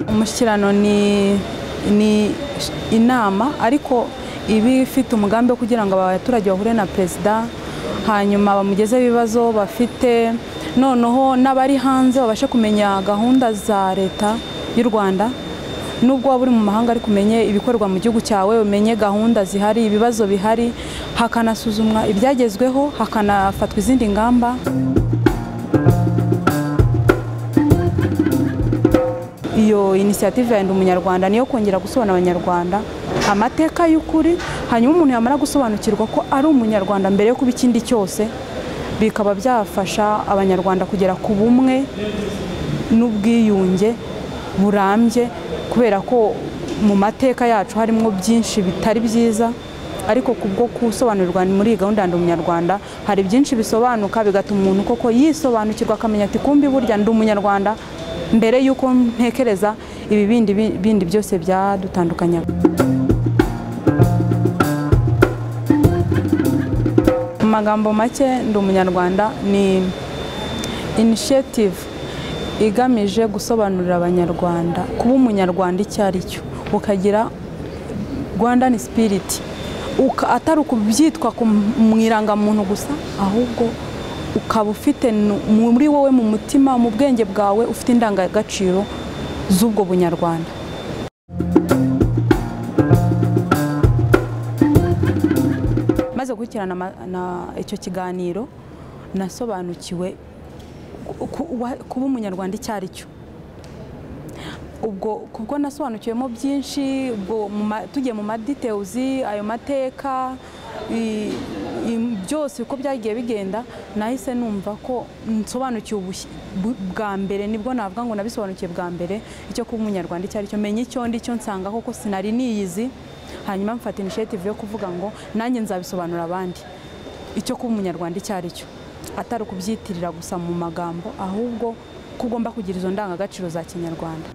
Umushyikirano ni inama ariko iba ifite umugambi wo kugira ngo abaturage bahure na perezida, hanyuma bamugezeho ibibazo bafite, noneho n'abari hanze babashe kumenya gahunda za leta y'u Rwanda. Nubwo waba uri mu mahanga ariko umenye ibikorwa mu gihugu cyawe, umenye gahunda zihari, ibibazo bihari, hakanasuzumwa ibyagezweho, hakanafatwa izindi ngamba. Iyo initiative ya Ndi Umunyarwanda niyo kongera gusobanurira Abanyarwanda amateka y'ukuri, hanyuma umuntu yamara gusobanukirwa ko ari umunyarwanda mbere yo kuba ikindi cyose, bikaba byafasha Abanyarwanda kugera ku bumwe n'ubwiyunge burambye, kubera ko mu mateka yacu harimo byinshi bitari byiza, ariko kubwo gusobanurirwa muri iyi gahunda ya Ndi Umunyarwanda hari byinshi bisobanuka, bigatuma umuntu koko yisobanukirwa akamenya ati kumbi burya ndi umunyarwanda mbere y'uko ntekereza ibi bindi byose byadutandukanya. Mu magambo make, Ndi Umunyarwanda ni initiative igamije gusobanurira Abanyarwanda kuba umunyarwanda icyo ari cyo, ukagira Rwandan spirit, atari ukubyitwa mu irangamuntu gusa, ahubwo ukaba ufite muri wowe, mu mutima, mu bwenge bwawe, ufite indangagaciro z'ubwo bunyarwanda. Maze gukurikirana icyo kiganiro, nasobanukiwe kuba umunyarwanda icyo ari cyo. Ubwo kubwo nasobanukiwemo byinshi, ubwo tugiye mu madetails, ayo mateka byose uko byagiye bigenda, nahise numva ko nsobanukiwe bwa mbere, nibwo navuga ngo nabisobanukiwe bwa mbere icyo kuba umunyarwanda icyo ari cyo, menye icyo ndi cyo, nsanga koko sinari niyizi. Hanyuma mfata initiative yo kuvuga ngo nanjye nzabisobanura abandi icyo kuba umunyarwanda icyo ari cyo, atari ukubyitirira gusa mu magambo, ahubwo ko ugomba kugira izo ndangagaciro za kinyarwanda.